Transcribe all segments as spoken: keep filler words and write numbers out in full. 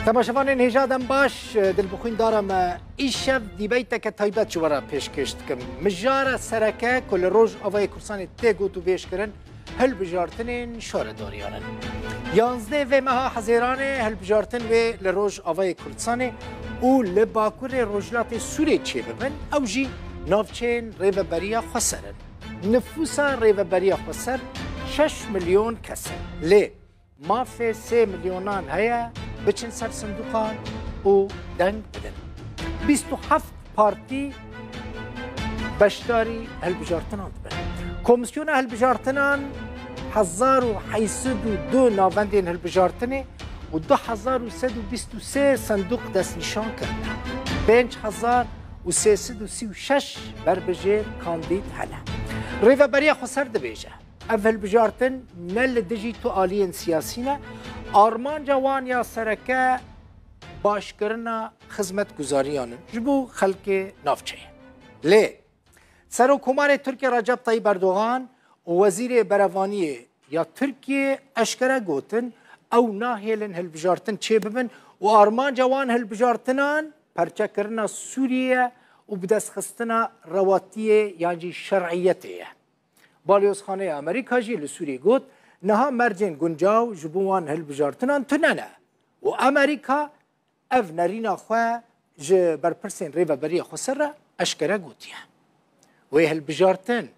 Temaşevanên hêja dem baş, di li bixwîndara me îşev dîbeyteke taybet ji we re pêşkêş dikim. Mijara sereke ku li Rojavayê Kurdistanê tê gotûbêj kirin, hilbijartinên şaredariyan in. Yanzdeh vê meha Hezêranê hilbijartin wê li Rojavayê Kurdistanê û li Bakurê Rojhilatê Sûrê çêbibin, ew jî navçeyên Rêveberiya Xweser in. Nifûsa Rêveberiya Xweser şeş milyon kes e. Lê mafê sê milyonan heye biçin ser sinduqan û deng bidin. Bîst û heft partî beşdarî hilbijartinan dibin. Komîsyona hilbijartinan hezar û heyt sed û du navendên hilbijartinê û du hezar û sed û bîst û sê sinduq destnîşan kirine. Pênc hezar û sê sed û sî û şeş berbijêr kandîd hene. Rêveberiya Xweser dibêje, ev hilbijartin ne li dijî tu aliyên siyasî ne, armanca wan ya sereke başkirina xizmetguzariyan in ji bo xelkê navçeyê. Lê Serokkomarê Tirkiye Recep Tayyip Erdogan û Wezîrê Berevaniyê ya Tirkiye eşkere gotin, ew nahêlin hilbijartin çêbibin û armanca wan hilbijartinan perçekirina Sûriye û bidestxistina rewatiyê yan jî şer'iyetê ye. Balyozxaneya Amerîka jî li Sûriyê got, niha mercên guncaw ji bo wan hilbijartinan tune ne û Amerîka ev nerîna xwe ji berpirsên Rêveberiya Xweser re eşkere gotiye. Wê hilbijartin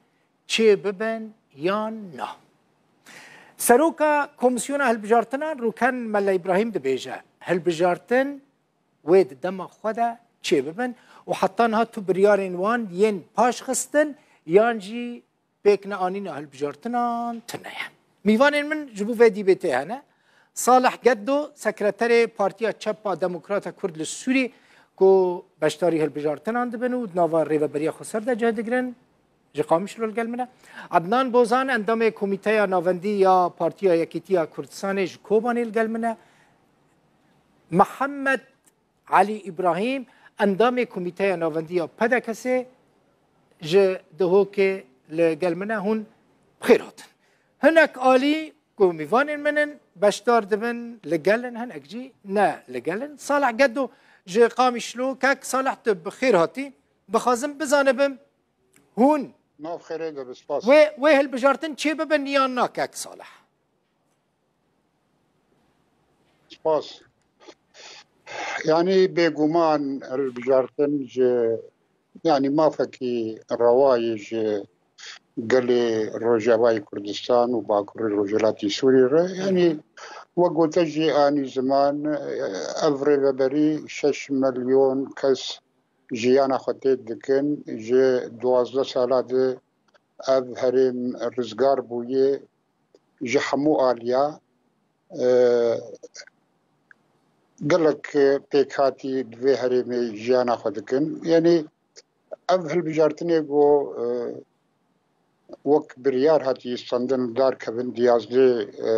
çê bibin yan na? Seroka Komîsyona Hilbijartinan Rûken Mele Îbrahîm dibêje, hilbijartin wê di dema xwe de çê bibin û heta niha tu biryarên wan yên paşxistin yan jî pêkneanîna hilbijartinan tune ye. Mîvanên min ji bo vê dîbêtê hene. Salih Geddo, sekreterê Partiya Çep a Demokrata Kurd li Sûrî ku beşdarî hilbijartinan dibin û di nava Rêveberiya Xweser de cih digirin, ji Qamişlo li gel min e. Adnan Bozan, endamê Komîteya Navendî ya Partiya Yekîtiya Kurdistanê ji Kobanê li gel min e. Mihemed Elî Îbrahîm, endamê Komîteya Navendî ya P D K S'ê ji Duhokê li gel min e. Hûn bi xêr hatin. Hinek alî ku mîvanên min in, beşdar dibin, li gel in, hinek jî ne li gel in. Salih Geddo ji Qamişlo, kek Salih, tu bi xêr hatî. Dixwazim bizanibim, hûn Nav xêrê de be, spas. Wê, wê hilbijartin çê bibin yan na, kek Salih? Spas. Yanî bêguman hilbijartin ji, yanî mafekî rewa ye ji gelê Rojavayê Kurdistan û Bakurê Rojhilatî Sûrî re. Yanî wek gote jî anî ziman, ev rêveberî şeş milyon kes jiyana xwe têk dikin. Ji duwazdeh sala de ev herêm rizgar bûye ji hemû aliya. E, gelek pêkhatî di vê herêmê jiyana xwe dikin. Yanî ev hilbijartinê ku, e, wek biryar hatiye standin, dar kevin di yazdeh, e,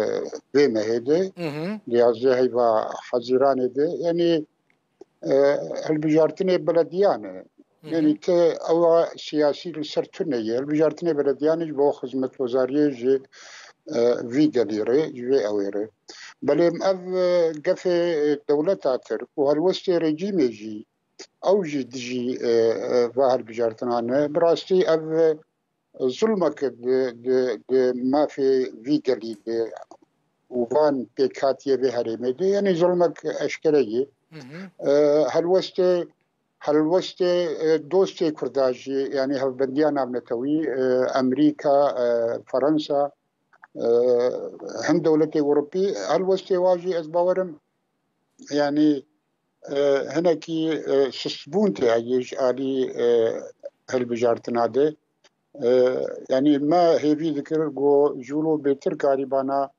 vê mehê de, Hı hı. di yazdeh heyva Hezîranê de, yanî, e, hilbijartinê belediyan e. Hı hı. Yanî te ewa siyasî li ser tune ye. Hilbijartinê belediyan e ji bo xizmetguzariyê ji, e, vî gelî re, ji vê ewê re. Belê em ev, e, gefê, e, dewleta Tirk û helwestê rejîmê jî, ew jî dijî, e, e, va hilbijartinan e. Bi rastî ev, e, zulmek di, di, di mafê vî gelî de û van pêkhatiye vê herêmê de, yanî zulmek eşkere ye. Hı hı. E, helwestê, helwestê, e, dostê Kurda jî, yanî hevbendiya navnetewî, e, Amerîka, e, Fransa, e, hin dewletê Ewropî, helwestê wa jî ez bawerim, yanî, e, hinekî, e, sustbûn tê heye ji alî, e, hilbijartina de. E, yanî me hêvî dikir ku ji wilo bêtir karîbana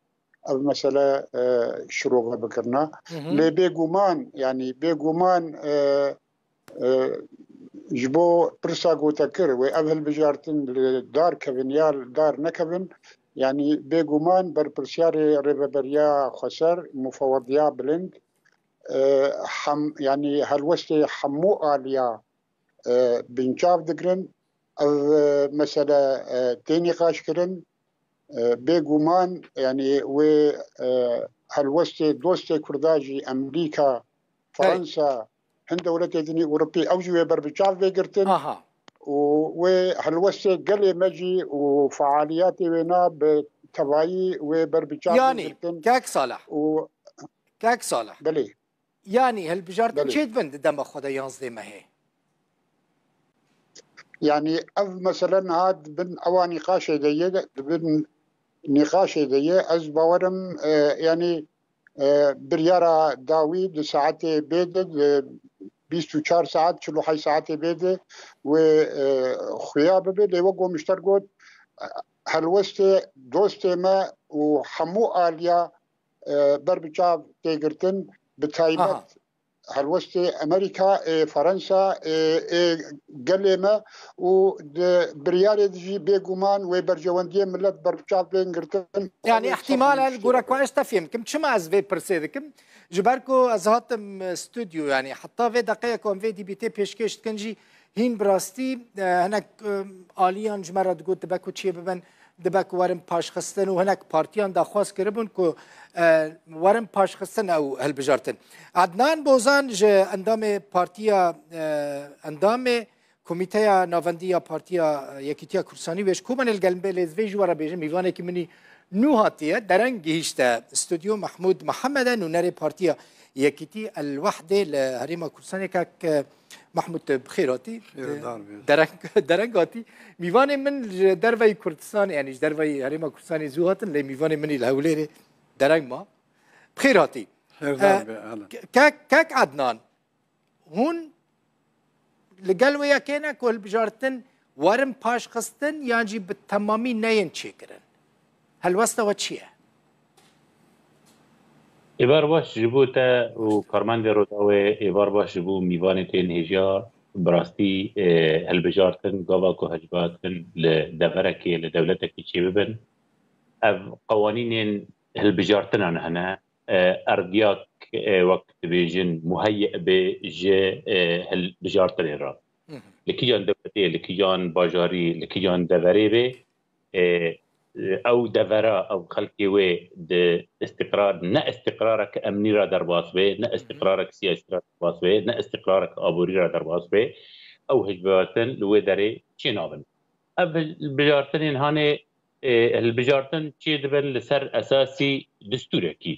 ev mesele, e, şirove bikirina. Hı hı. Lê bêguman, yanî bêguman, e, e, ji bo pirsa ku te kir, wê ev hilbijartin li dar kevin ya li dar nekevin, yanî bêguman berpirsiyarê Rêveberiya Xweser, mufewediya bilind, e, hem, yanî helwestê hemû aliya, e, binçav digirin. Ev, e, mesele, e, tê nîqaşkirin. E, bêguman, yanî wê, e, helwestê dostê Kurda jî Amerîka, Fransa, hin dewletê din ê Ewropî ew jî wê ber bi çav bê girtin. Aha. Û wê helwestê gelê me jî û fealiyetê wê na bi tevayî wê ber bi çav bê girtin. Yanî, kek Salih. Û kek Salih. Belê. Yanî hilbijartin çê dibin di dema xwe de yanzdeh mehê? Yanî ev mesele niha dibin ewa nîqaşê de ye, dibin nîqaşê de ye. Ez bawerim, e, yanî, e, biryara dawî di saetê bê de, di bîst û çar saet, çil û heşt saetê bê de wê, e, xuya bibe. Lê wek Gomişter got, e, helwestê dostê me û hemû aliya, e, ber bi çav tê girtin, bi taybet helwestê Amerîka, ê Fransa, ê, ê gelê me û di biryarê de jî bêguman wê berjewendiyê milet ber bi çav bên girtin. Yanî, wê îhtimal e, li gora ku ez te fêm kim, çima ez vê pirsê dikim? Ji ber ku ez hatim, e, stûdyo, yanî heta vê deqeya ku em vê dîbîtê pêşkêş dikin jî hîn bi rastî, e, hinek, e, aliyan ji me re digot dibe ku çê bibin, dibe ku werin paşxistin û hinek partiyan daxwaz kiribûn ku, e, werin paşxistin ew hilbijartin. Adnan Bozan ji endamê partiya, e, endamê Komîteya Navendî ya Partiya, e, Yekîtiya Kurdistanî wê ji Kobanê li gel me lê divê ji we re bêjim, mîvanekî min î nû hatiye, dereng gihîşte stûdyo. Mehmûd Mihemed e, nûnerê Partiya Yekîtî El Wehdê li Herêma Kurdistanê. Kek, e, Mehmûd, tu bi xêr hatî. Xêr dar be. Dereng, dereng hatî. Mîvanê min ji derveyî Kurdistanê, yanî ji derveyî Herêma Kurdistanê zû hatin, lê mîvanê min î li Hewlêrê dereng ma. Bi xêr hatî. Xêr dar be, ehlen. Ke-, kek, kek Adnan, hûn li gel wê yekê ne ku hilbijartin werin paşxistin yan jî bi temamî neyên çêkirin? Helwesta we çi ye? Êvar baş ji bo te û karmendê Rojavê, êvar baş ji bo mîvanê tên hêja. Bi rastî, e, hilbijartin, gava ku hilbijartin li deverekê, li dewletekî çêbibin, ev qewanînên hilbijartinan hene. E, erdiyak, e, wek dibêjin, muheyye be ji, e, hilbijartinê re. Li kîjan dewletê, li kîjan bajarî, li kîjan deverê be, e, ew devera, ew xelkê wê di îstiqrar, ne îstiqrarek emnî re derbas be, ne îstiqrarek siyasî re derbas be, ne îstiqrarek aborî re derbas be, ew hilbijartin li wê derê çê nabin. Ev hilbijartinên hanê, e, hilbijartin çê dibin li ser esasî distûrekî.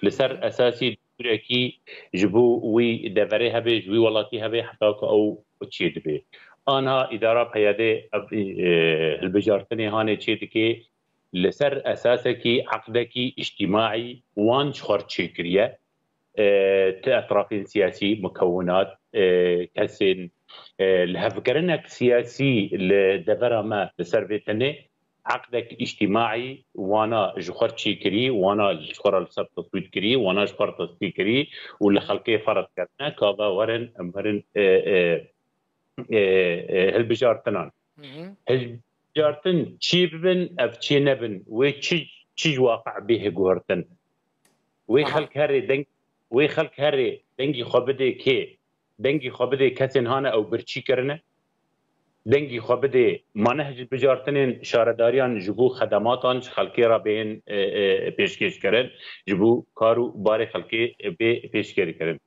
Li ser esasî distûrekî ji bo wî deverê hebe, ji wî welatî hebe, heta ku ew çê dibe. Anha îdara peyadê ev, e, hilbijartinê hanê çê dike li ser esasekî eqdekî îctîmaî wan ji xwe re çêkiriye. E, ti etrafên siyasî, mukewinat, e, kesên, e, lihevkirinek siyasî li devera me li ser vê tenê eqdek îctîmaî wana ji xwe re çêkirî, wana ji xwe re li ser teswît kirî, wana ji xwe re tesdîq kirî û li xelkê ferz kirine, ka va werin, em werin, e, e, e, e, hilbijartinan. Hilbijartin çê bibin, ev çê nebin, wê çi, çi ji waqe bê guhertin? Wê xelk herê deng, wê xelk herê dengî xwe bidê kê? Dengî xwe bidê kesên hane ew birçî kirine? Dengî xwe bidê, ma ne hilbijartinên şaredariyan ji bo xedematan ji xelkê re bên, e, e, pêşkêş kirin, ji bo kar û barê xelkê bê pêşkêş kirin.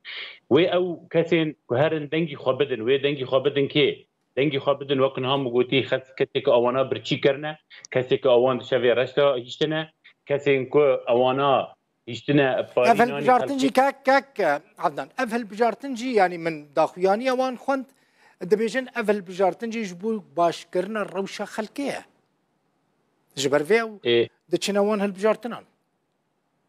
Wê ew kesên ku herin dengî xwe bidin, wê dengî xwe bidin kê? Dengî xwe bidin, wek niha min gotî, xes-, kesê ku ewana birçî kirine, kesê ku ewan di şevê reş de hiştine, kesên ku ewana hiştine parî nanî xelkê. Ev hilbijartin jî kek, kek, e, Adnan, ev hilbijartin jî, yanî min daxuyaniya wan xwend, dibêjin ev hilbijartin jî ji bo başkirina rewşa xelkê ye. Ji ber vê ew diçine wan hilbijartinan.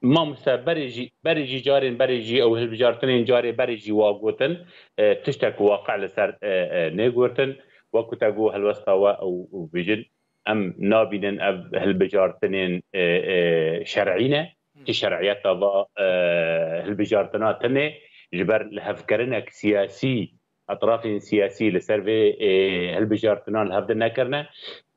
Mamoste, berê jî, berê jî carên berê jî ew hilbijartinên carê berê jî wa gotin, e, tiştek waqe li ser, e, e, nêgurtin. Wek ku te got, helwesta we ew, ew bêjin, em nabînin ev hilbijartinên, e, e, şer'î ne. Ti şer'iyeta va, e, hilbijartina tune ji ber lihevkirinek siyasî, etrafên siyasî li ser vê, e, hilbijartinan li hev de nekirine.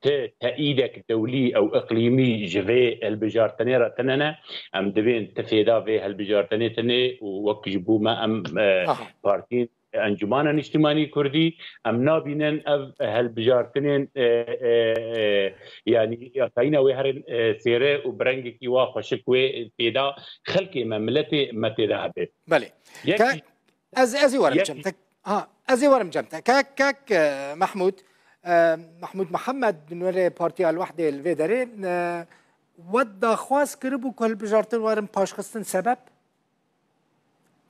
Ti teîdek dewlî ew iqlîmî ji vê hilbijartinê re tune ne. Em divên ti fêda vê hilbijartinê tune û wek ji bo me em, e, partiyên Encûmana Niştimanî Kurdî, em nabînin ev hilbijartinên, e, e, e, yanî yasayîna wê herin, e, sêre û bi rengekî wa xweşik wê têda xelkê me, miletê me têda hebe. Belê. Yek Ka-, jî, ez, ez ê werim yek cem jî te. Ha, ez ê werim cem te. Kak, kak, e, Mehmûd, e, Mehmûd Mihemed, nûnerê Partiya El Wehdê li vê derê, e, we daxwaz kiribû ku hilbijartin werin paşxistin sebeb?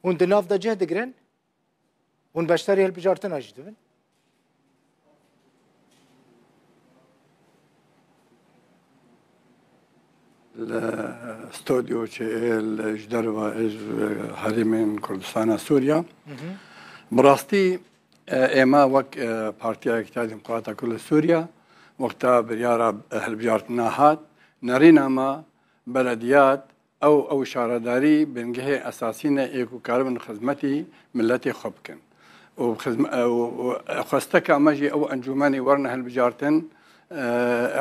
Hûn di nav de cih digirin? Hûn beşdarî hilbijartina jî dibin? Li stodyo çê ê, li ji derve ê, ji herêmên Kurdistana Sûriya. Hı hı. Bi rastî, e, êma wek, e, Partiya Yekîtiya Demokrata Kurd li Sûriya, wexta biryara, e, hilbijartina hat, nerîna me belediyat, ew, ew şaredarî bingehê esasî ne ê ku karibin xizmetî miletê xwe bikin. Û xizme-, û, û xwesteka me jî ew encûmenî werine hilbijartin, e,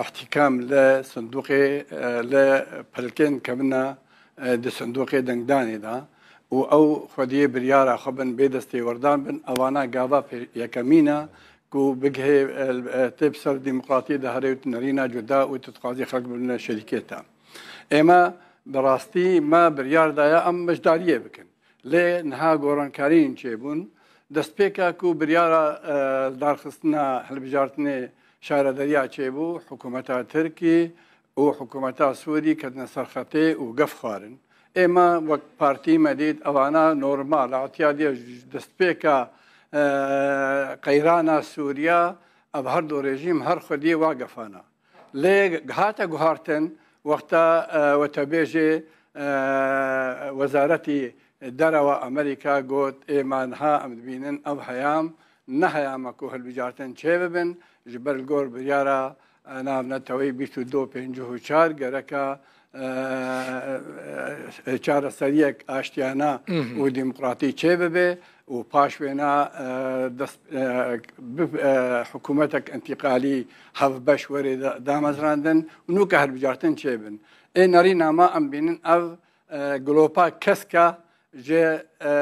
îhtîkam li sindûqê, e, li pilkên kevina, e, di sindûqê dengdanê de û ew xwediyê biryara xwe bin bê destêwerdan bin, evana gava pê-, yekemîn e ku bigihê, e, e, tê bi ser demokratiyê de here û nerîna cuda û tu dixwazî xelk bibine şerîkê te. Ême bi rastî me biryar daye em beşdariyê bikin. Lê niha gorankariyên çêbûn. Destpêka ku biryara, e, darxistina hilbijartinê şaredariya çêbû, hikûmeta Tirkî û hikûmeta Sûrî ketine ser xetê û gef xwarin. Ême wek partî me dît, evana normal, etiyadiya ji destpêka, e, qeyrana Sûriya, ev her du rejîm her xwediyê wa gefana. Lê hate guhartin, wexta, e, wetebêjê, e, Wezaretî Derewa Amerîka got, ê me niha em dibînin ev heyam ne heyama ku hilbijartin çêbibin, ji ber li gor biryara, e, navneteweyî bîst û du pêncî û çar gereka, e, e, çareseriyek aştiyane Mhm. û demokratî çêbibe û paş wêna, e, dest, e, bi, e, hikûmetek întîqalî hevbeş were da-, damezrandin û nûke hilbijartin çêbin. Ê nerîna me em bînin ev, e, glopa keska ji, e,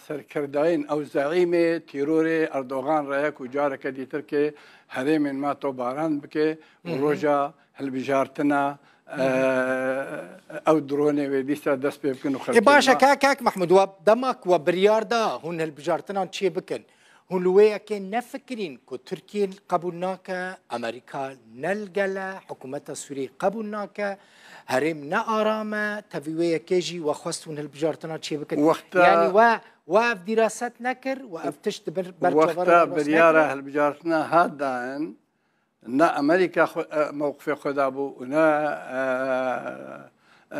serkirdayên ew zeîmê tîrorê Erdogan re ye ku careke dîtirkê herêmên me tobaran bike û Hı hı. roja hilbijartina, Hı hı. e, ew dronê wê dîsa dest pê bikin û Ê xelkê baş e, me kak, kak Mehmûd, we dema ku we biryar da hûn hilbijartinan çê bikin, hûn li wê yekê nefikirîn ku Tirkiye qebûl nake, Amerîka ne li gel e, hikûmeta Sûriyê qebûl nake, herêm ne aram e, tevî wê yekê jî we xwest hûn hilbijartina çê bikin. Wexta Yanî we, we ev dîraset nekir, we ev tişt di ber, ber çavana Wexta we nas biryara nekir. hilbijartina hat dayin, ne Amerîka xwe, e, mewqifê xwe dabû û ne, e,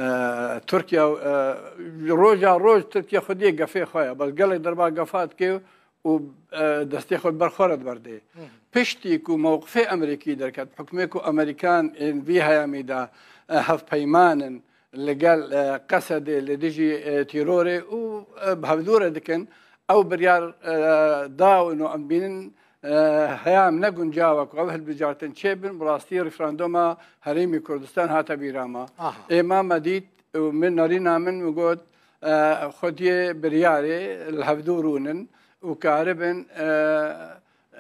e, Tirkiye, e, roja roj Tirkiye xwediyê gefê xwe ye. Bes gelek derba gefa dike û, e, destê xwe ber xwe re diberdê. Hı hı. Piştî ku mewqifê Amerîkî derket, hukmê ku Amerîkan ên vî heyamî de, e, hevpeyman in li gel, e, Qesedê li dijî, e, tîrorê û, e, bi hevdû re dikin, ew biryar, e, da û no em bînin, e, heyam ne guncaw e ku ev hilbijartin çêbin, bi rastî referanduma Herêmî Kurdistan hate bîra me. Aha. Ê me me dît û min nerîna min min got, e, xwediyê biryarê li hevdû rûnin û karibin, e,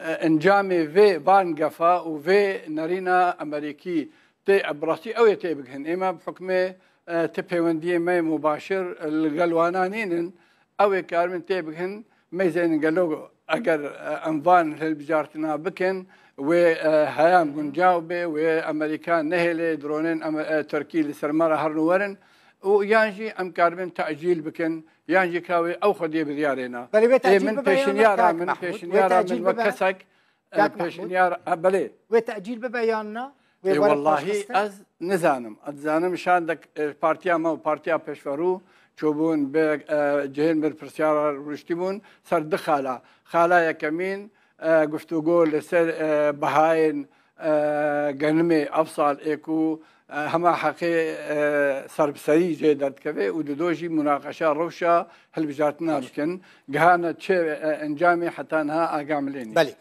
e, encamê vê van gefa û vê nerîna Amerîkî tê, bi rastî ew ê tê bigihin. Ê me bi hukmê, e, ti pêwendiyê me yê mubaşir li gel wana nînin, ew ê karibin tê bigihin, meyzên gelo eger, e, em van hilbijartina bikin, wê, e, heyam guncaw bê, wê Amerîka nehêlê dronên Ame-, e, Tirkî li ser me re herin û werin, û yan jî em karibin tecîl bikin, yan jî ka wê ew xwediyê biryarê ne. Belê, wê Ê tecîl min bibe yan ne, pêşinyara kak min, Mehmûd? Wê pêşinyara tecîl min wek bibe? kesek, e, Kak Mehmûd? pêşinyar, e, belê. Wê tecîl bibe yan ne? Wê Ê, were wellahî paşxistin? ez nizanim. Ez dizanim şandek, e, partiya me û partiya pêşverû çûbûn bi, e, cihên berpirsiyara rûniştîbûn ser du xala. Xala yekemîn, e, guftûgo li ser, e, bihayên, e, genimê ev sal ê ku, e, hema heqê, e, serbiserî jê derdikeve û dido jî munaqeşa rewşa hilbijartina Baş. bikin. Gihane çi, e, encamê heta niha aga min lê nîne. Belê.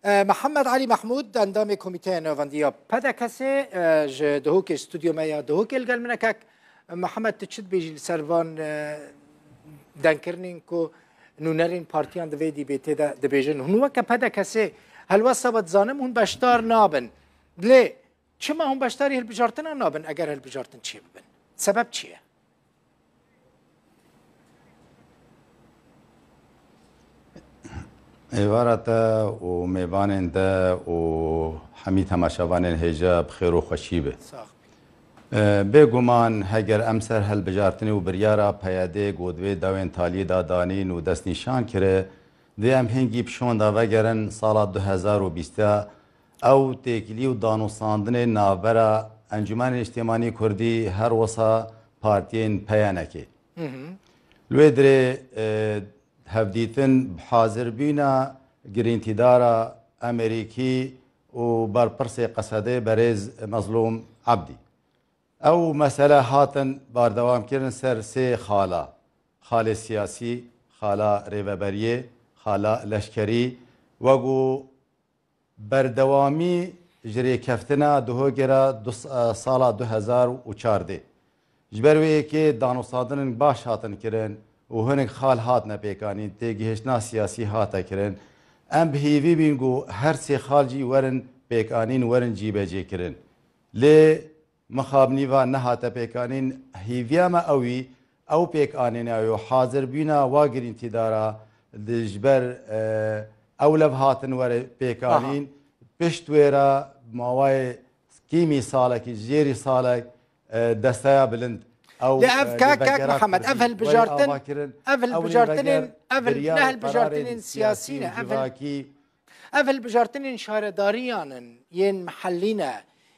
E, Mihemed Elî Mehmûd, endamê Komîteya Navendiya P D K S'ê, e, ji Duhokê, stûdyo me ya Duhokê li gel min e. Kak Mihemed, tu çi dibêjî li ser van, e, dengkirinên ku, nûnerên partiyan di vê dîbêtê de dibêjin. Hûn weke P D K sê helwesta we dizanim hûn beşdar nabin. Lê çima hûn beşdarî hilbijartinan nabin eger hilbijartin çêbibin? Sebeb çi ye? Êvara te û mêvanên te û hemî temaşevanên hêja bi xêr û xweşî be. Sax bî. E, bêguman heger em ser hilbijartinê û biryara P Y D'ê ku di vê dawên taliyê de danîn û destnîşan kire, divê em hingî bi şonda vegerin sala du hezar û bîst ew têkilî û danûstandinê navbera Encûmenê Niştimanî Kurdî her wisa partiyên P Y N Kê. Li wê dirê, e, hevdîtin bi hazirbîna girîntîdara Amerîkî û berpirsê Qesedê berêz Mezlûm Ebdî. Ew mesele hatin berdewamkirin ser sê xala. Xalê siyasî, xala rêveberiyê, xala leşkerî, wegû berdewamî ji rêkeftina di hogera du, sala du hezar û çardeh. Ji ber wê yekê danûstandinên baş hatin kirin û hinek xal hatine pêkanîn, têgihiştina siyasî hate kirin. Em bi hîvî bîn ku her sê xal jî werin pêkanîn, werin cîbecêkirin. Lê mixabnîva nehate pêkanîn, hîviya me ew î, ew pêkanîna yo, hazirbîna wa girîntîdara di ji ber, e, ew lev hatin were pêkanîn, pişt wê re mawayê kîmî salekî, jêrî salek, e, desteya bilind ew, Lê ev e, kak, kak lêvegera Mihemed, ev Kurdî were hilbijartin, ava kirin. Ev Ew hilbijartinên, lêveger ev hil-, biryarê ne hilbijartinên kararên siyasî ne, siyasî û ev hil-, civakî. Ev hilbijartinên şaredariyan in, yên mihellî ne,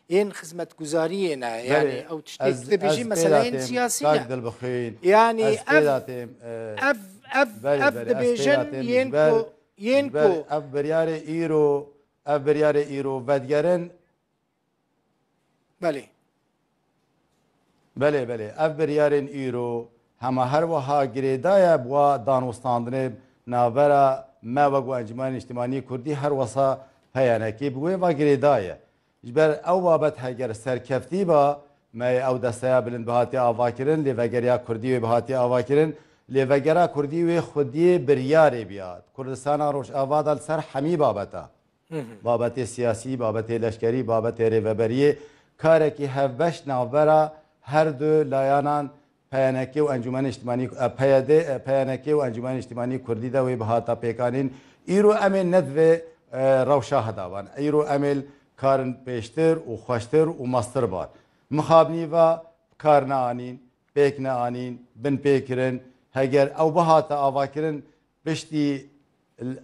yên xizmetguzariyê ne. Belê, Yani ew tiştê ez, tu dibêjî ez pê meseleyên de têm, siyasî kak ne. Dilbixwîn, Yani ez pê ev, de têm, e, ev, ev, belê, ev belê, ez pê de dibêjin têm, ji yên ber, ku, yên ji ber ku ev biryarê îro, ev biryarê îro vedigerin. Belê. Belê, belê. Ev biryarên îro hema her wiha girêdaye bi wa danûstandinê navbera me wek Encûmenê Niştimanî Kurdî her wisa P Y N Kê bi wê ve girêdaye. Ji ber ew babet heger serkeftî ba, me ew desteya bilind bihatiye avakirin, lêvegeriya Kurdî wê bihatiye avakirin, lêvegera Kurdî wê xwediyê biryarê biya. Kurdistana Rojava de li ser hemî babeta. Babetê siyasî, babetê leşkerî, babetê rêveberiyê, karekî hevbeş navbera her du layanan P Y N K û Encûmenê Niştimanî, e, P Y D, e, P Y N K û Encûmenê Niştimanî Kurdî de wê bihata pêkanîn. Îro em ê ne di vê, e, rewşa heda ban. Îro em ê li karin pêştir û xweştir û mestir ban. Mixabnî ve kar neanîn, pêk neanîn, binpê kirin. Heger ew bihata avakirin, piştî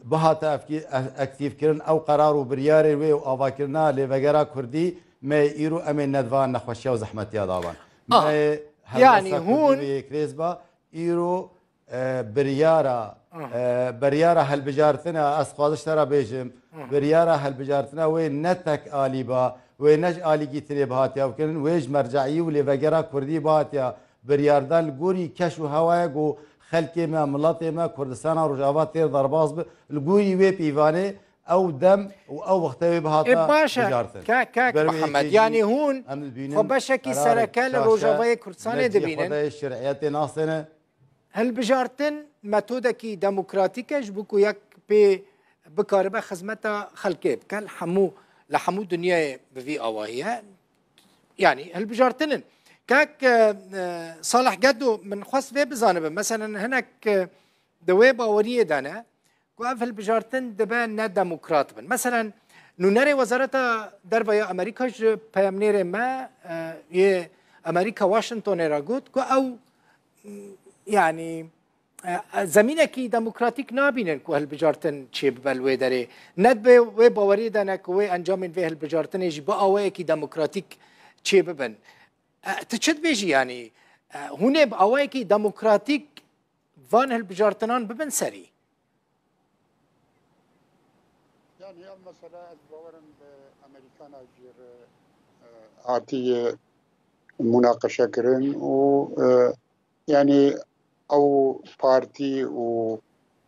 bihate evkî-, ev-, aktîfkirin ew qerar û biryarê wê û avakirina lêvegera Kurdî, me îro em ê ne di van nexweşiya û zehmetiya de ban. Ah, Me yanî helwesta Kurdî hûn wê yek rêz ba, îro, e, biryara, Aha. e, biryara hilbijartina, ez xwaziş te re bêjim, Aha. biryara hilbijartina wê ne tek alî ba, wê ne ji alîgî tinê bihatiya bikirin, wê ji merceiyî û lêvegera Kurdî bihatiya biryardan li gorî keş û hewayê ku xelkê me, miletê me, Kurdistana Rojava têr derbas bi, li gorî wê pîvanê ew dem û ew wextê wê bihata Ê, baş e. bijartin. Kak, kak Ber wê Mihemed, yekê jî yanî hûn em dibînin xwe beşekî qerarê sereke li şaş e. Rojavayê Kurdistanê Mecliyê dibînin. Xwedê şer'iyetê nasêne. Hilbijartin metodekî demokratîk e ji bo ku yek pê bikaribe xizmeta xelkê bike. Li hemû, li hemû dinyayê bi vî awahî ye. Yanî hilbijartin in. Kak, e, e, Salih Gedo, min xwest vê bizanibe. Meselen hinek, e, di wê baweriyê de ne ku ev hilbijartin dibe ne demokrat bin. Meselen nûnerê Wezareta Derve ya Amerîka ji peyamnêrê me, e, yê Amerîka Washingtonê re got ku ew, m, yanî, e, e, zemînekî demokratîk nabînin ku hilbijartin çêbibe li wê derê. Ne di wê baweriyê de ne ku wê encamên vê hilbijartinê jî bi awayekî demokratîk çêbibin. E, tu çi dibêjî, yanî, e, hûn ê bi awayekî demokratîk van hilbijartinan bibin serî? Yani ev mesele ez bawerim bi Amerîkana jî re, e, hatiye munaqeşe kirin û, e, yani ew partî û,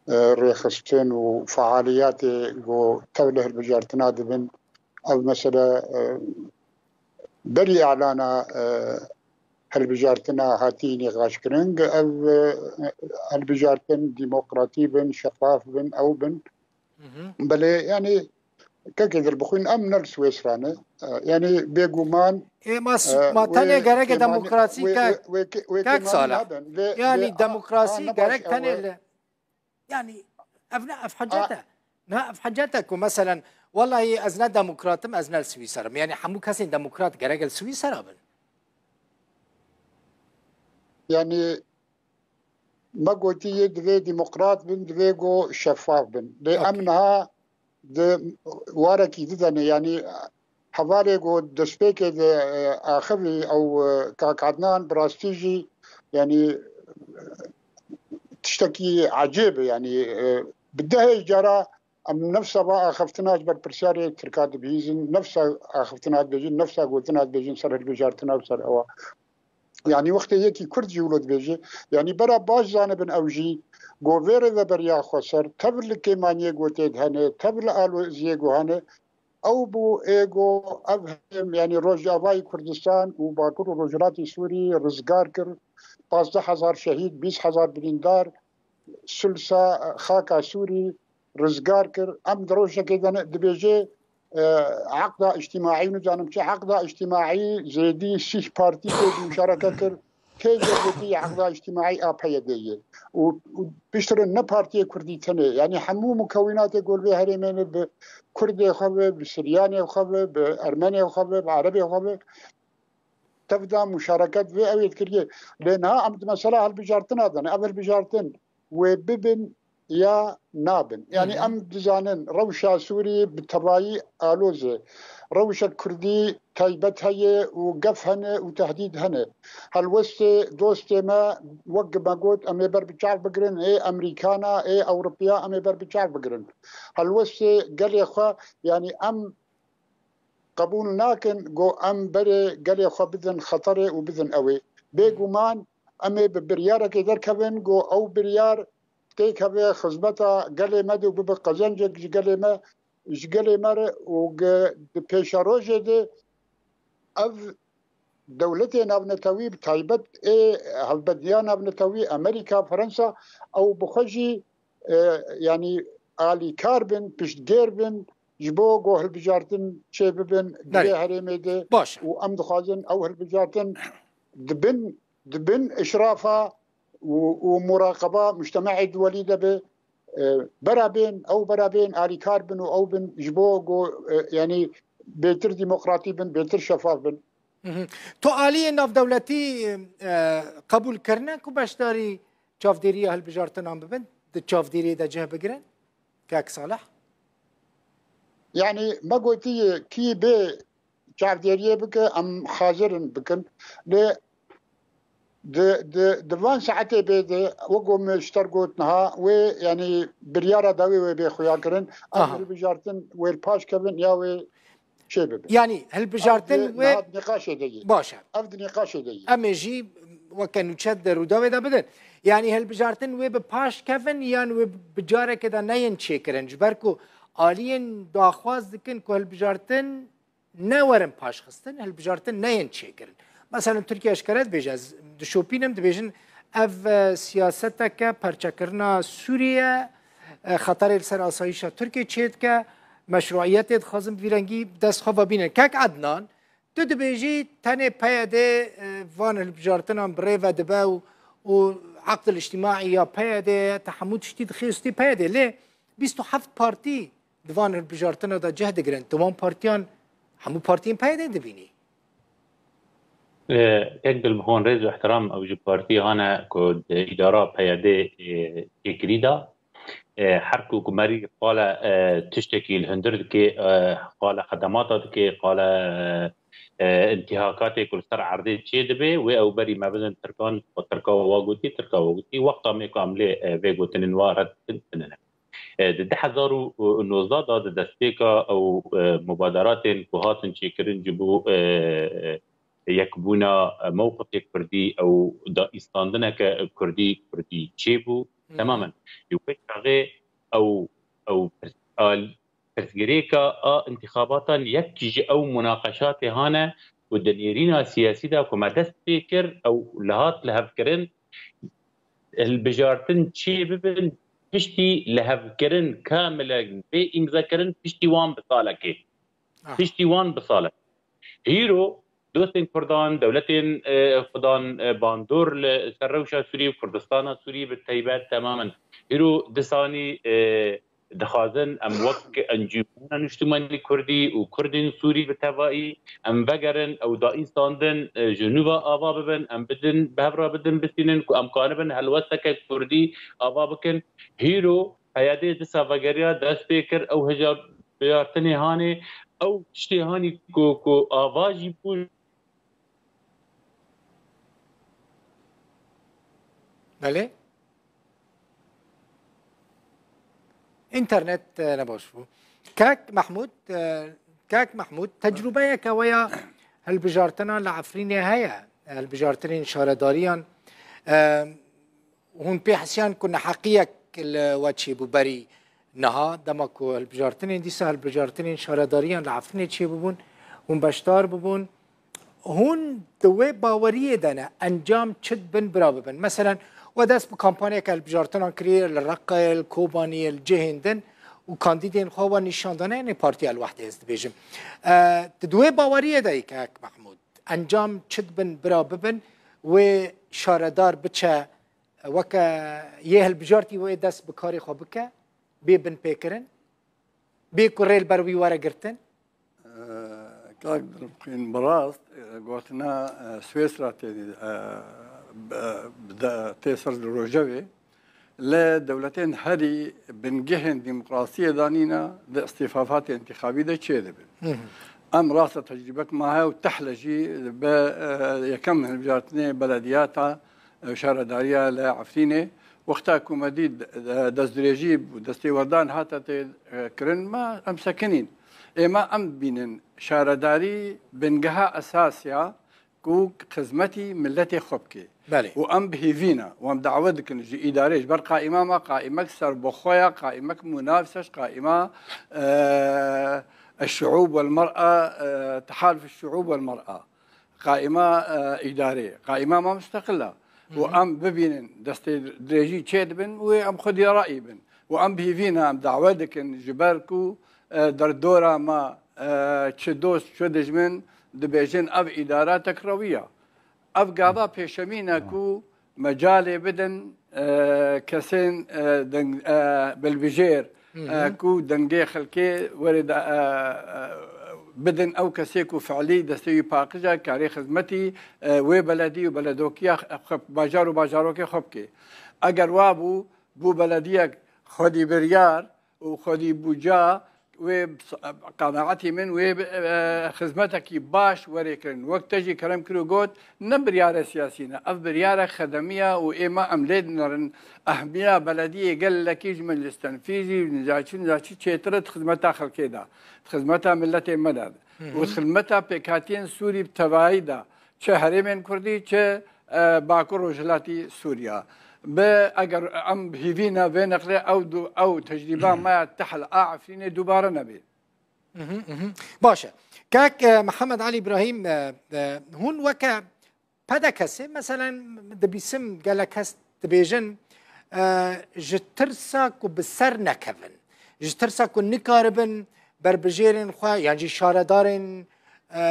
e, rêxistin û fealiyatê ku tevlî hilbijartina dibin, ev mesele, e, berî îlana, e, hilbijartina hatî nîqaşkirin, ev, e, hilbijartin demokratî bin, şefaf bin, ew bin. Belê, yanî, kekê dilbixwîn, em ne li Swêsra ne. E, yanî, bêguman, Ê, ma s-, e, ma tenê wê gereke kêmanî-, demokrasî wê, kek, wê, wê kê-, wê kek kêmanî Salih. Nebin. Lê, Yanî, lê, a, demokrasî a, ne baş gerek e, tenê wê li, yanî, ev ne, ev hecet A- e. Ne, ev hecet e ku, meselen, wellahî ez ne demokrat im, ez ne li Swîsera im. Yanî, hemû kesên demokrat gerek li Swîsera bin. Yanî, me gotî yê divê demokrat bin, divê ku şefaf bin. Lê em Okey. niha di warekî didene, yanî hevalê ku destpêkê de, e, axivî ew, e, Kak Adnan, bi rastî jî, yanî, e, tiştekî ecêb e, yanî, e, bi dehê cara em nefsa va axiftina ji ber pirsyarê Tirka dibihîzin, nefsa axiftina dibêjin, nefsa gotina dibêjin ser hilbijartina û ser ewa. Yanî wextê yekî Kurd jî wilo dibêje, yanî bera baş zanibin ew jî, go vê rêveberiya xweser, tev li kêmaniyê go tê de hene, tev li aloziyê go hene, ew bû ê go ev heyim, yanî Rojavayê Kurdistan û Bakur û Rojhilatê Sûrî rizgar kir, pazdeh hezar şehîd, bîst hezar birîndar, sulsa xaka Sûrî rizgar kir. Em di rojekê de ne, dibêje, e, eqda îctimaî, nizanim çi eqda îctimaî, zêdî sîh partî tê de muşareke kir. Kê jê gotî eqda îctimaî a P Y D'ê ye? Û, û piştre ne partiyê Kurdî tenê, yanî hemû mukewînatê ku li vê herêmê ne, bi Kurdê xwe ve, bi Siryanê xwe ve, bi Ermenê xwe ve, bi Erebê xwe ve, tev da muşareket vê ew yê dikiriye. Lê niha em di mesela hilbijartina de ne. Ev hilbijartin wê bibin ya nabin. Yanî Hı hı. em dizanin rewşa Sûrî bi tevayî aloz e. Rewşa Kurdî taybet heye û gef hene û tehdîd hene. Helwestê dostê me, wek me got, em ê ber bi çav bigirin, ê Amerîkana, ê Ewropiya, em ê ber bi çav bigirin. Helwestê gelê xwe, yanî em qebûl nakin, go em berê gelê xwe bidin xeterê û bidin ewê. Bêguman em ê bi biryarekê derkevin, go ew biryar têkeve xizmeta gelê me de û bibe qezencek ji gelê me, ji gelê me re û ge-, di pêşerojê de ev dewletê navnetewî, bi taybet ê hevbediya navnetewî, Amerîka, Fransa, ew bi xwe jî, e, yanî alîkar bin, piştgêr bin ji bo ku hilbijartin çêbibin di Belê. vê herêmê de Baş e. û em dixwazin ew hilbijartin di bin, di bin işrafa û, û muraqeba mujtemeê duwelî de be, e, berabên, ew berabên alîkar bin û ew bin ji bo ku, e, yanî bêtir demokratî bin, bêtir şefaf bin. Hı hı. Tu aliyê navdewletî, e, qebûl kirine ku beşdarî çavdêriya hilbijartinan bibin, di çavdêriyê de cih bigirin? Kak Salih? Yanî me gotiye, kî bê çavdêriyê bike, em hazir in bikin. Lê di, di, di van saetê bê de, wek ku me ji te re got niha, wê, yanî biryara dawî wê bê xuya kirin. Ev Aha. hilbijartin wê li paş kevin ya wê çê bibe. Yanî hilbijartin Ev di wê niha di nîqaşê de ye. Baş e. Ev di nîqaşê de ye. Em ê jî weke nûçe di rûdawê de bidin. Yanî hilbijartin wê bi paş kevin yan wê bi careke de neyên çêkirin. Ji ber ku aliyên daxwaz dikin ku hilbijartin ne werin paşxistin, hilbijartin neyên çêkirin. Mesela Tirkiye eşkere dibêje, ez dişopînim, dibêjin ev, e, siyaseteke perçekirina Sûriye, e, xeterê li ser asayîşa Tirkiye çêdike, meşruiyetê dixwazin bi vî rengî dest xwe vebînin. Kek Ednan, tu dibêjî tenê P Y D, e, van hilbijartinan bi rê ve dibe û, û eqd el-îctimaî ya P Y D ye, te hemû tiştî dixê stî P Y D. Lê bîst û heft partî di van hilbijartina de cih digirin. Di wan partiyan hemû partiyên P Y D dibînî. E, Kek Dilbixwin, rêz û ihtiram ew ji partiyê hane ku di îdara P Y D, e, çêkirî de. E, her ku ku merî qale, e, tiştekî li hundir dike, e, qale xedemata dike, qale, e, intîhakatê ku li ser erdê çê dibe, wê ew berî me bidin Tirkan, Tirka wa gotî, Tirka wa gotî. Wexta me ku em lê, e, vê gotinên wa red dikin, tune ne. E, di du hezar û nozdeh de di destpêka ew, e, mubaderatên ku hatin çêkirin ji bo, e, yekbûna, e, mewqifê kurdî, ew daîstandineke kurdî, kurdî çêbû. Hı hı. Temamen. Li wê çaxê ew, ew pirs-, al-, pirsgirêka a intixabatan yek jî ew munaqeşatê hane û di nêrîna siyasî de ku me dest pê kir, ew li hat lihevkirin, hilbijartin çê bibin, piştî lihevkirin kamile bê îmzekirin, piştî wan bi salekê. Ah. Piştî wan bi salek. Hîro dostên Kurdan, dewletên, e, Kurdan, e, bandor li ser rewşa Sûrî û Kurdistana Sûrî bi teybet temamen. Hîro disanî, e, dixwazin em wek Encûmena Niştimanî Kurdî û Kurdên Sûrî bi tevayî em vegerin, ew da îsandin, e, ji nû ve ava bibin, em bidin, bi hev re bidin, bistînin ku em kanibin helwesteke Kurdî ava bikin. Hîro P Y D disa vegeriya dest pê kir, ew hija bijartinê hanê, ew tiştê hanî ku, ku ava jî bû. Belê. Înternet, e, ne baş bû. Kak Mehmûd, e, Kak Mehmûd, tecrûbeyeke we ya hilbijartina li Efrînê heye, hilbijartinên şaredariyan, e, hûn pê hesiyan ku neheqiyek li we çêbû berî niha, dema ku hilbijartinên dîsa, hilbijartinên şaredariyan li Efrînê çêbûbûn, hûn beşdar bûbûn, hûn di wê baweriyê de ne, encam çi dibin bira bibin. Meselen, we dest bi kampanyeke hilbijartinan kiriye li Reqê, li Kobaniyê, li cihên din û kandîdên xwe we nîşan dane, yanî Partiya El Wehdê ez dibêjim. E, tu di wê baweriyê de yî Kak Mehmûd. Encam çi dibin bira bibin, wê şaredar biçe, weke yê hilbijartî wê dest bi karê xwe bike, bê binpêkirin, bê ku rê li ber wî were girtin? Kak Dilbixwîn, bi rast, e, gotina, e, Swêsra tê, e, bi, bi de, tê ser li rojevê. Lê dewletên herî bingehên demokrasiyê de nîne, di îstîfafatê întîxabî de çêdibin. Hı hı. Em rasta tecrûbek ma heye û tehle jî bi, e, yekem hilbijartinê belediyata, e, şaredariya li Efrînê, wexta ku me dît, e, destdirêjî bû, destêwerdan hate tê, e, kirin, me em sekinîn. Ê me em dibînin şaredarî bingeha esasiya ku xizmetî miletê xwe bike. Belê. Û em bi hêvî ne. Û em dawe dikin ji îdarê, ji ber qaîma me, qaîmek serbixwe ye, qaîmek munafis e ji qaîma, e, Eşşuûb wel Mer'a, e, Tehaluf Eşşuûb wel Mer'a. Qaîma, e, îdarê. Qaîma me musteqil e. Û Hı hı. em bibînin destê dirêjî çê dibin, wê em xwedî ra'yî bin. Û em bi hêvî ne, em dawe dikin ji ber ku, e, derdora me, e, çi dost, çi dijmin, dibêjin ev îdara tekrawî ye. Ev gava pêşemîn e ku mecalê bidin, e, kesên, e, deng-, e, bilbijêr, Hı hı. e, ku dengê xelkê were de, e, e, bidin ew kesê ku fiilî destê wî paqij e, karê xizmetî, e, wê beledî û beledokiya xwe, bajar û bajarokê xwe bike. Eger wa bû, bû belediyek xwedî biryar, û xwedî bûca wê, qenaetî min wê, e, xizmetekî baş werê kirin. Wek te jî kerem kir û got, ne biryare siyasî ne, ev biryare xedemî ye û ê me em lê dinerin. Ehmiya belediyê gelekî ji meclis tenfîzî, nizaçî, nizaçî çêtir e di xizmeta xelkê de, di xizmeta miletê me de Hı hı. û di xizmeta pêkhatiyên Sûrî bi tevayî de, çi herêmên Kurdî, çi, e, Bakur Rojhilatî Sûriya. Bi, eger em bi hîvî ne vê neqlê ew du, ew tecrîba me ya tehl a Efrînê dubare nebê. Mhm, mhm. Baş e. Kak, e, Mihemed Elî Îbrahîm, e, e, hûn weke P D K'ê, meselen, dibîsim gelek kes dibêjin, e, ji tirsa ku bi ser nekevin, ji tirsa ku nikaribin berbijêrên xwe yan jî şaredarên, e,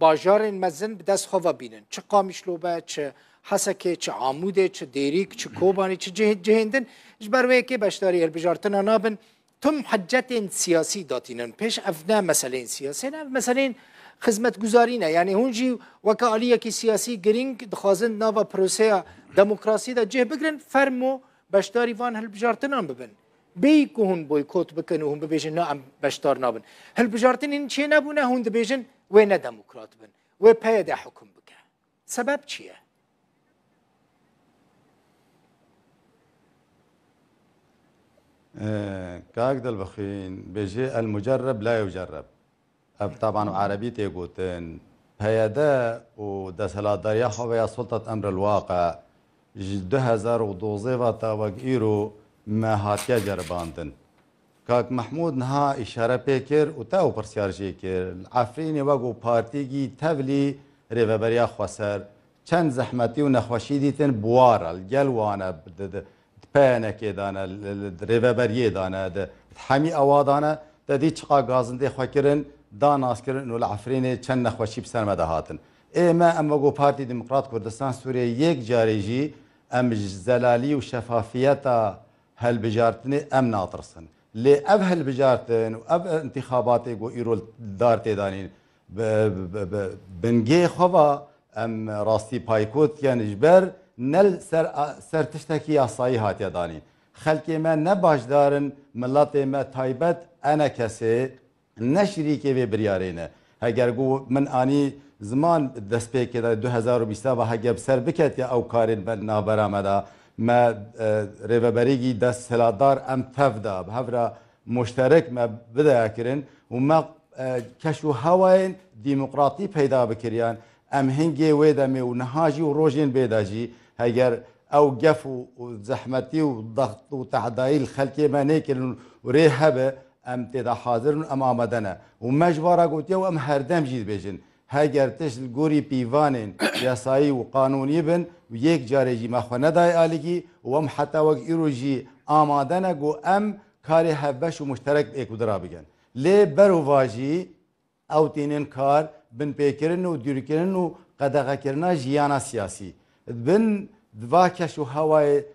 bajarên mezin bi dest xwe ve bînin. Çi Qamişlo be, çi Hesekê, çi Amûdê, çi Dêrîk, çi Kobanî, çi cih-, cihên din, ji ber wê yekê beşdarî hilbijartina nabin. Tim hecetên siyasî datînin pêş. Ev ne meseleyên siyasî ne, ev meseleyên xizmetguzarî ne. Yanî hûn jî weke aliyekî siyasî girîng dixwazin nava proseya demokrasî de cih bigirin, fermo beşdarî van hilbijartinan bibin. Bêyî ku hûn boykot bikin û hûn bibêjin, na, em beşdar nabin. Hilbijartinên çê nebûne, hûn dibêjin, wê ne demokrat bin. Wê P Y D hukm bike. Sebeb çi ye? Ee, Kak Dilbixwîn, bêjî el mucerreb la yucerreb. Ev taban û erebî tê gotin. P Y D û desthilatdariya xwe veya sultat emr el waqe ji du hezar û dozdeh ve ta wek îro me hatiye ceribandin. Kak Mehmûd niha îşare pê kir û te ew pirsyar jê kir. Li Efrînê wek û partîkî tevlî rêveberiya xweser çend zehmetî û nexweşî dîtin bi wan re, li gel wan e, di, di, di P N K'ê de ne, li, li, di rêveberiyê de ne, di, di hemî ewa de ne, te dî çiqa gazindê xwe kirin, da nas kirin û li Efrînê çend nexweşî bi ser me de hatin. Ê me, em wek û Partî Demokrat Kurdistan Sûriyê yek carê jî em ji zelalî û şefafiyeta helbijartinê em natirsin. Lê ev hilbijartin û ev intixabatê ku îro li dar tê danîn, bi, bi, bi, bi bingê xwe ve em rastî paykot dikin, ji ber ne li ser, ser tiştekî yasayî hatiye danîn. Xelkê me ne başdar in, miletê me taybet, enekesê ne şirîkê vê biryarê ne. Heger ku min anî ziman destpêkê de du hezar û bîst ve, heger bi ser biketiye ew karên me navbera me de, me, e, rêveberîkî desthilatdar em tev de bi hev re muşterek me bidaya kirin û me, e, keş û hewayên demokratî peyda bikiriyan, em hingê wê demê û niha jî û rojên bê de jî heger ew gef û, û zehmetî û dext û tehdayî li xelkê me nêkirin û rê hebe, em tê de hazir in û em amade ne. Û me ji van re gotiye û em herdem jî dibêjin, heger tişt li gorî pîvanên yasayî û qanûnî bin û yek carê jî me xwe nedaye alîkî û em heta wek îro jî amade ne ku em karê hevbeş û muşterek bi êk û di re bikin. Lê berovajî ew tînin kar binpêkirin û dûrkirin û qedexekirina jiyana siyasî. Di bin di va keş û hewayê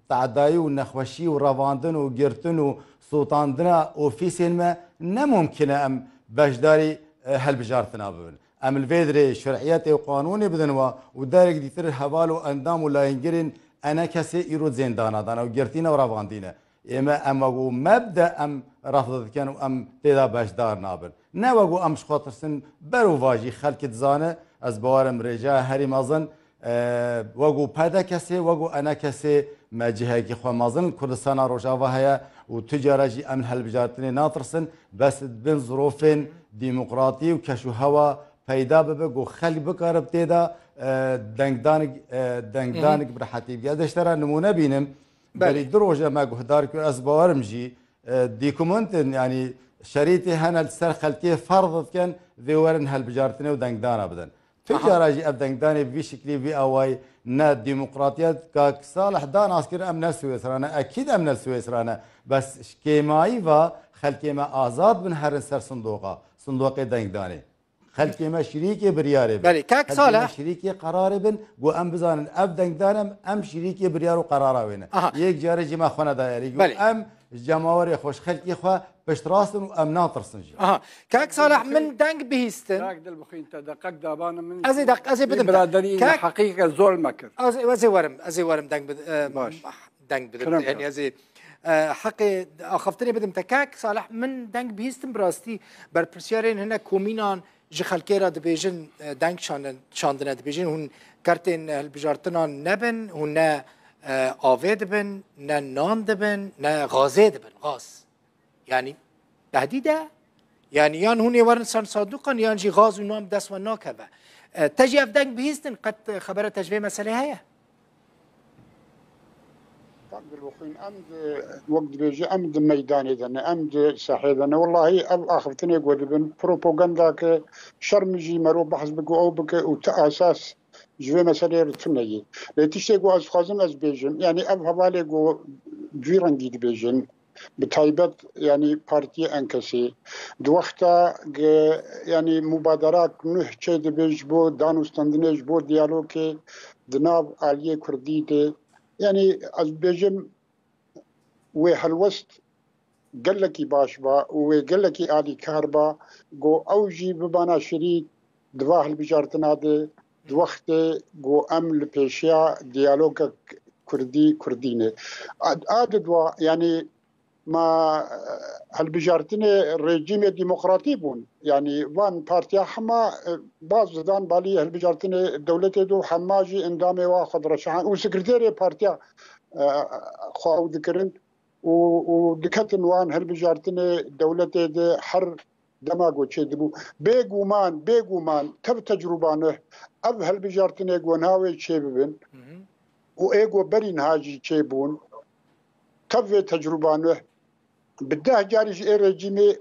tedayî û nexweşî û revandin û girtin û sotandina ofîsên me ne mumkin e em beşdarî, e, helbijartina bibin. Em li vê dirê şer'iyetê û qanûnê bidin we û derek dîtir heval û endam û layîngirên enekesê îro zêndana dane û girtîne û revandîne. Ê me, em wek û mebde em refd dikin û em tê de beşdar nabin. Ne wek û em ji xwe tirsin, berovajî xelkê dizane, ez bawerim rêjeya herî mezin, e, wek û P D K'ê, wek û E N K'ê me cihekî xwe mezin li Kurdistana Rojava heye û tu cara jî em li helbijartinê natirsin, bes di bin zirofên demokratî û keş û hewa peyda bibe, ku xelk bikare bi tê de, e, dengdanik, e, dengdanik bi rehetî bike. Ez ê ji te re nimûne bînim. Belê. Berî du roje me guhdar kir, ez bawerim jî, e, dîkumentin, yanî şerîtê hene li ser xelkê ferz dikin, vê werin helbijartinê û dengdana bidin. Tu Aha. cara jî ev dengdanê bi vî şiklî, vî awayî ne demokratiyet, Kak Salih da nas kir, em ne Swêsra ne, ekîd em ne Swêsra ne. Bes ji kêmayî ve xelkê me azad bin herin ser sindoqa, sindoqê dengdanê. Xelkê me şirîkê biryarê bin. Belê, kak Xelkê me Salih. şirîkê qerarê bin, ku em bizanin ev dengdan em, em şirîkê biryar û qerara wê ne. Aha. Yek carê jî me xwe nedaye erê. Belê. Em ji cemawerê xwe, ji xelkê xwe piştrast in û em natirsin jî. Aha. Kak Salih, min deng bihîstin. Kak Dilbixwîn, te deqek dabana min. Ez ê deq-, ez ê bidim te. Biraderî Kak heqîqe zor me kir. Ez, ez ê werim, ez ê werim deng bid-, e, Baş. deng bidim Kerem te. Yanî kir. ez ê, e, heqê axaftinê bidim te. Kak Salih, min deng bihîstin bi rastî berpirsiyarên hinek komînan ji xelkê re dibêjin, e, deng şandin-, şandine dibêjin, hûn kertên hilbijartinan nebin, hûn ne, e, avê dibin, ne nan dibin, ne gazê dibin, gaz. Yanî tehdîd e. Yanî yan hûn ê werin ser sanduqan, yan jî gaz û nan bi dest we nakeve. E, te jî ev deng bihîstin, qet xebera te ji vê meselê heye? Em di, wek dibêje, em di meydanê de ne, em di sahê de ne. Wellahî ev axiftinê ku dibin, propaganda ke şer min jî mero behs bike, ew bike û ti asas ji vê meseleyê re tune ye. Lê tiştê ku ez dixwazim ez bêjim, yanî ev hevalê ku vî rengî dibêjin, bi taybet, yanî partiyê Enkesê, di wexta ge-, yanî mubadera nuh çê dibe ji bo danûstendinê, ji bo diyalogê di nav aliyê Kurdî de, yanî ez bêjim wê helwest gelekî baş ba û wê gelekî alîkar ba, go ew jî bibana şirîk di va hilbijartina de, di wextê go em li pêşiya diyalogek Kurdî, Kurdî ne. A, a di dua, yanî ma, e, hilbijartinê rejîmê demokratî bûn. Yanî van partiya hema, e, baz didan balî hilbijartinê dewletê de û hema jî endamê wa xwe direşihan û sekreterê partiya, e, xwe ew dikirin û, û diketin wan hilbijartinê dewletê de her dema ku çêdibû. Bêguman, bêguman tev tecrûba nuh, ev hilbijartinê ku niha wê çêbibin Hı hı. û ê ku berî niha jî çêbûn, tev vê tecrûba nuh bi deh carî ji ê rejîmê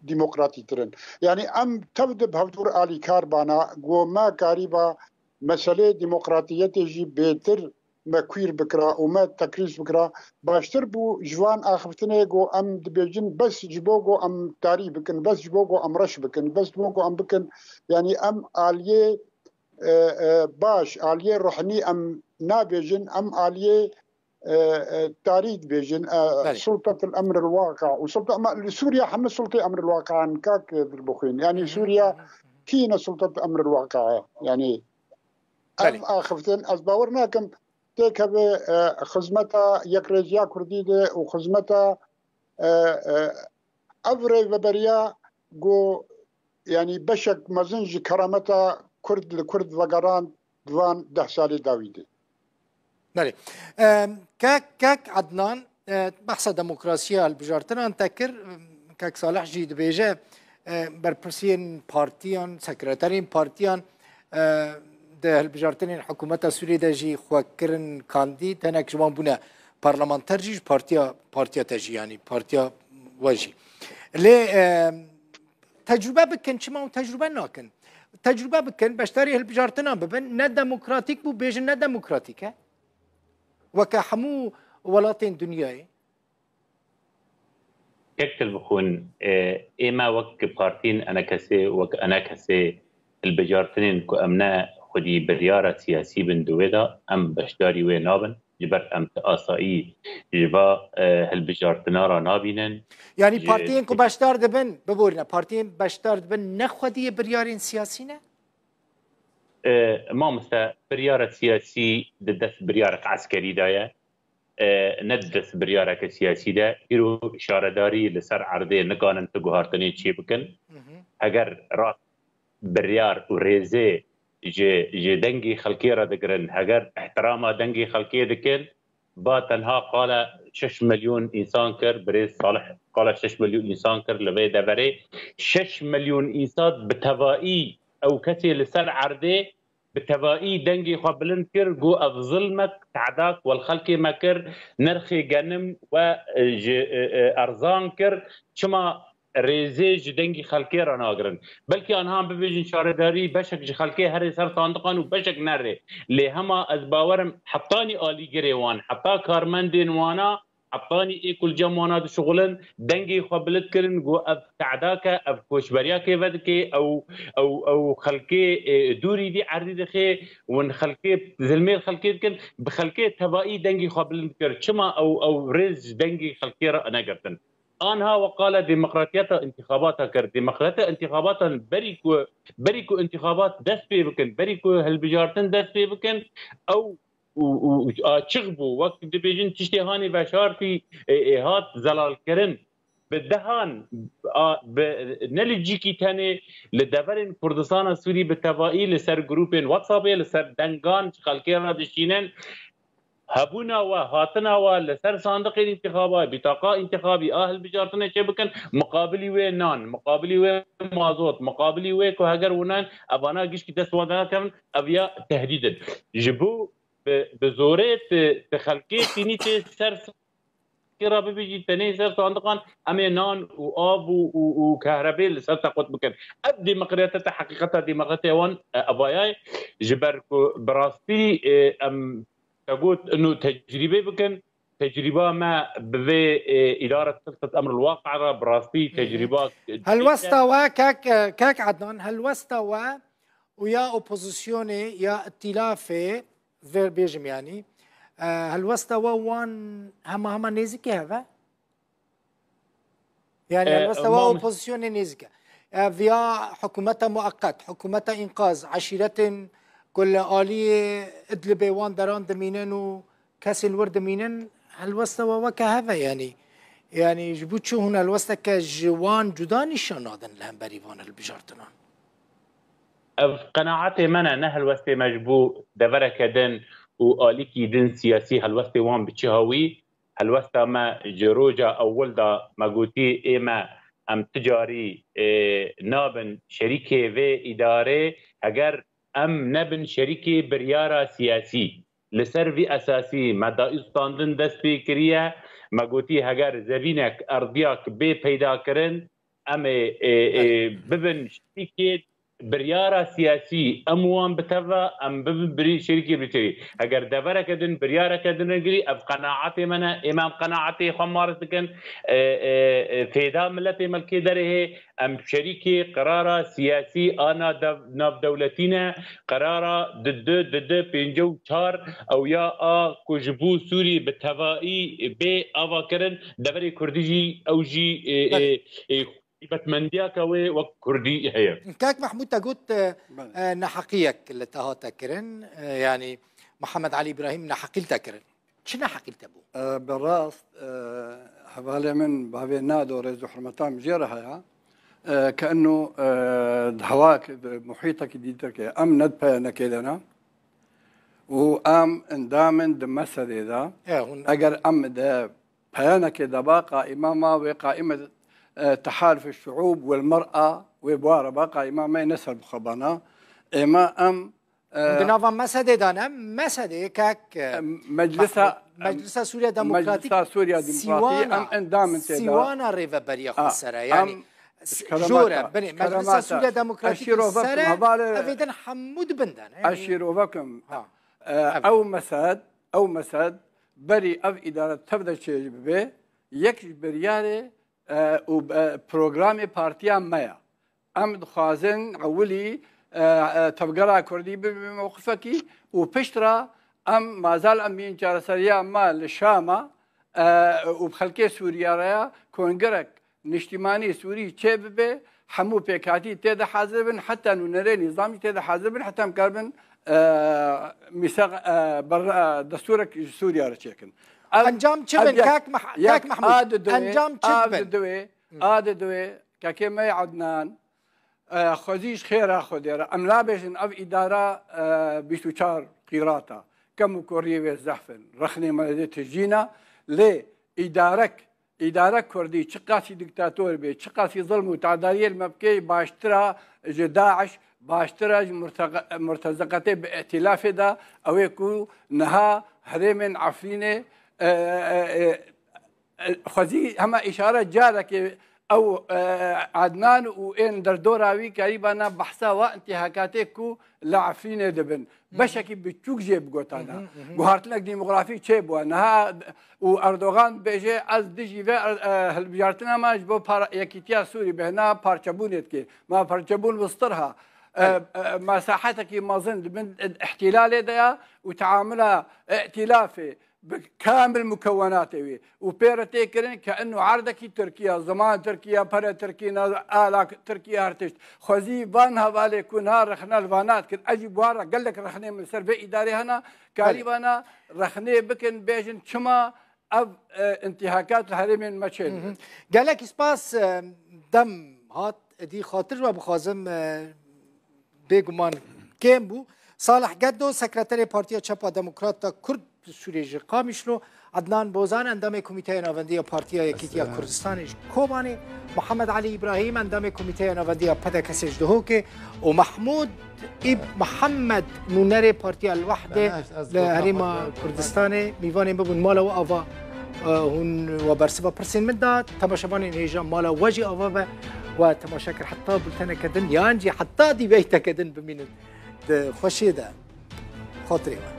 demokratîtir in. Yanî em tev di bi hevdûr alîkar bana, ku me karîba meseleyê demokratiyetê jî bêtir me kuîr bikira û me tekrîz bikira, baştir bû ji van axiftinê ku em dibêjin bes ji bo ku em tarî bikin, bes ji bo ku em reş bikin, bes ji bo ku em bikin, yanî em aliyê, e, e, baş, aliyê ruhnî em nabêjin, em aliyê, e, e, tarî dibêjin, e, Belê. Sultetul emril waqi. Û sulta, ama li Sûriye hemû sultê emril waqi in, kak Dilbixwîn. Yanî Hı hı, Sûriye hı hı, hı hı. Kî ne sultetul emril waqi? Yanî ev Belê. axiftin, ez bawer nakim têkeve, e, xizmeta yekrêziya Kurdî de û xizmeta, e, e, ev rêveberiya ku, yanî beşek mezin ji kerameta Kurd li Kurd vegerand di van deh salê dawî de. Belê. Em, kek, kek Adnan, e, behsa demokrasiya hilbijartinan te kir, em, kek Salih jî dibêje, e, berpirsiyên partiyan, sekreterên partiyan, e, di hilbijartinên hikûmeta Sûriyê de jî xwe kirin kandîd, hinek ji wan bûne parlamenter jî, ji partiya, partiya te jî, yanî partiya we jî. Lê, e, tecrube bikin, çima hûn tecrube nakin? Tecrube bikin, beşdarî hilbijartinan bibin, ne demokratîk bû, bêjin ne demokratîk e. Weke hemû welatên dinyayê. Kek Dilbixwîn, e, ême wek partiyên enekesê, wek enekesê hilbijartinên ku em ne xwedî biryara siyasî bin di wê de, em beşdarî wê nabin. Ji ber em ti asayî ji va, e, hilbijartina re nabînin. Yanî Ji partiyên ku beşdar dibin, biborîne, partiyên beşdar dibin ne xwediyê biryarên siyasî ne? E, mamoste, biryara siyasî di dest biryarek eskerî de ye. E, ne di dest biryareke siyasî de. Îro şaredarî li ser erdê nikanin ti guhartinê çê bikin. Hı hı. Heger rast biryar û rêzê ji, ji dengê xelkê re digirin, heger ihtirama dengê xelkê dikin, ba tenha qala şeş milyon însan kir, birêz Salih qala şeş milyon însan kir li vê deverê. Şeş milyon însan bi tevayî ew kesê li ser erdê bi tevayî dengê xwe bilind kir, got, ev zilmek, te'dak we li xelkê me kir, nirxê genim we, e, ji, e, e, erzan kir, çima rêzê ji dengî xelkê re nagirin? Belkî anha bibêjin şaredarî beşek ji xelkê herê ser sandiqan û beşek nerê. Lê hema ez bawerim hetanî alîgirê wan, heta karmendên wana, hetanî ê ku li cem wana dişuxulin, dengê xwe bilind kirin, got, ev te'dak e, ev koçberiyakê vedike, ew, ew, ew xelkê, e, dûrî vî erdî dixe, win xelkê, zilmê li xelkê dikin, bi xelkê tevayî dengê xwe bilind kir. Çima ew, ew rêz ji dengê xelkê re negirtin? Anha we qala demokratiyeta întîxabata kir. Demokratiyeta întîxabatan berî ku, berî ku întîxabat dest pê bikin, berî ku hilbijartin dest pê bikin, ew û, û, û açiq bû. Wek dibêjin tiştê hanê veşartî, ê, ê hat zelalkirin. Bi dehan, a, bi, ne li cîkî tenê, li deverên Kurdistana Sûrî bi tevayî li ser grûpên WhatsAppê, li ser dengan ji xelkê re dişînin. Hebûna we, hatina we li ser sandiqên întîxaba, bîtaqa întîxabî a hilbijartinê çêbikin, muqabilî wê nan, muqabilî wê mazot, muqabilî wê ku heger winan, evana gişkî dest wan de nakevin, ev ya tehdîd in. Ji bo bi, bi zorê ti, ti xelkê tînî tê ser sandiqê re bibêjî, tenê ser sandiqan em ê nan û av û, û, û kahrebê li ser te qut bikin. Ev demokratiyete heqîqeta demokratiyê wan, e, evaya ye. Ji ber ku bi rastî, e, em te got ino tecrîbê bikin. Tecrîba me bi vê, e, îdaret sultet emr waqi re bi rastî Hı hı. tecrîba, e, Helwesta we kek, e, kek Adnan, helwesta we û ya opozisyonê ya îtîlafê, vê bêjim yanî, e, helwesta we wan hema hema nêzîkê heve? Yani E, helwesta we mam- opozisyonê nêzîk e. Ev ya hikûmeta mueqet, hikûmeta înqaz, eşîretên ku li aliyê Idlibê wan deran dimînin û kesên wir dimînin, helwesta we weke hev e yanî. Yanî ji bo çi hûn helwesteke ji wan cuda nîşan nadin li hemberî van hilbijartinan? Ev qenaetê me ne, ne helwestê me ji bo devereke din û alîkî din siyasî helwestê wan bi çi hawî? Helwesta me ji roja ewil de me gotî, ê me em ti carî, ê, nabin şerîkê vê îdarê, heger em nebin şerîkê biryara siyasî. Li ser vî esasî me dayîstandin dest pê kiriye, Me gotî, heger zevînek, erdiyak bê peyda kirin, em ê, ê, ê, bibin şerîkê biryara siyasî, em wan bi teva, em bibin birî-, şerîkê biçerî. Heger devereke din, biryareke din re girî, ev qenaetê me ne, ême em qenaetê xwe maris dikin, ê, ê, ê, fêda miletê me li kê derê hê, em şerîkê qerara siyasî a nadev-, navdewletî ne, qerara di du, di du pêncî û çar ew ya a ku ji bo Sûrî bi tevayî bê avakirin, deverê Kurdî jî ew jî, ê, ê, ê, taybetmendiyeke wê wek Kurdî heye. Kak Mehmûd, te got, e, Belê. e, neheqiyek li te hate kirin, e, yanî Mihemed Elî Îbrahîm neheqî li te kirin. Çi neheqî li te bû? E, bi rast, e, hevalê min bavê Nado, rêz û hurmeta min jê re heye. E, ke eno, e, di hewak, di muhîtekî dîtirkê, em ne di P Y N'kê de ne. Û em endam in di mesedê de. E, hûn Eger em di P Y N'kê de ba, qaîma ma wê qaîme, e, Tehaluf Şuub wel Mer'a wê bi wa re ba, qaîma me ne serbixwe bana. Êma em, e, Hûn di nava mesedê de ne, mesedê kek, e, e, Meclisa, Mehmûd, Meclisa Sûriya Demokratîk, Meclisa Sûriya Demokratîk, Sîwana, em endam in tê de. Sîwana Rêveberiya A, Xweser e. Yanî, em s-, ji keremata, jor e, binê, Meclisa keremata. Sûriya Demokratîk Ez şîrove ser e, kim, hevalê, evê din hemû di bin de ne. Ez şîrove kim. Ha. E, Evet. ew mesed, ew mesed, berî ev îdare tev de çêbibe, yek ji biryarê, e, û, e, programê partiya me ya. Em dixwazin ewilî, e, e, tevgera Kurdî bibe mewqifekî û pişt re em mazal em bîn çareseriya me li Şama, e, û bi xelkê Sûriye re ya kongrek niştimanî Sûrî çêbibe, hemû pêkhatî tê de hazir bin, heta nûnerê nîzam jî tê de hazir bin, heta em karibin, e, mîsaq, e, ber-, e, destûrek ji Sûriye re çêkin. Ev, Encam çi ev bin, yek, Kak Meh-, yek Kak Mehmûd? A di duwê, Encam çi a bin? di duwê, Hı. a di duwê, Kekê me Adnan, e, xwezî ji xêra Xwedê re. Em nabêjin ev îdara, e, bîst û çar qîrata. Kem û kuriyê wê zehf in. Rexnê me dê tijîna, lê îdarek, îdarek Kurdî çiqasî diktator bê, çiqasî zilm û tedariyê li me bikê, baştira ji DAIŞ, baştira ji murteqe-, murtezeqetê bi îtîlafê de, ew ê ku niha herêmên Efrînê, e, e, e, xwezî hema îşare carekê ew, e, Adnan û ên derdora wî karîbana behsa wa intîhakatê ku li Efrînê dibin. Beşekî biçûk jê bigotana. Guhartinek demografîk çêbûye. Niha û Erdogan dibêje, ez dijî vê, e, hilbijartina me ji bo para-, yekîtiya Sûrî bihna parçebûnê dike. Ma parçebûn bi stir ha. E, e, mesahetekî mezin di bin, e, îhtîlalê de ya û teamula îtîlafê bi kamil mukewenatê wî û pê re tê kirin ke eno erdekî Tirkiye, ziman Tirkiye, pere Tirkiye, na-, ala Tirkiye, her tişt. Xwezî van hevalê ku niha rexne li vana dikin, ez jî bi wan re gelek rexnê min li ser vê îdarê hene, karî Belê. vana rexnê bikin, bêjin çima ev, e, intîhakat li herêmên me çêdibin. Gelek spas, e, dem hat, êdî xatir we bixwazim, e, bêguman kêm bû. Salih Geddo, sekreterê Partiya Çep a Demokrat a Kurd li Sûriyê ji Qamişlo, Adnan Bozan, endamê Komîteya Navendî ya Partiya Yekîtiya Kurdistanê ji Kobanê, Muhammed Elî Îbrahîm, endamê Komîteya Navendî ya P D K'ê ji Duhokê û Mehmûd Îb Mihemed, nûnerê Partiya El-Wehdê li Herêma Kurdistanê, mîvanên me bûn. Mala we ava, e, hûn we bersiva pirsên min da. Temaşevanên hêja, mala we jî ava be. We temaşe kir, heta bulteneke din yan jî heta dîveyteke din bimînin. Di xweşiyê de. Xatirê we.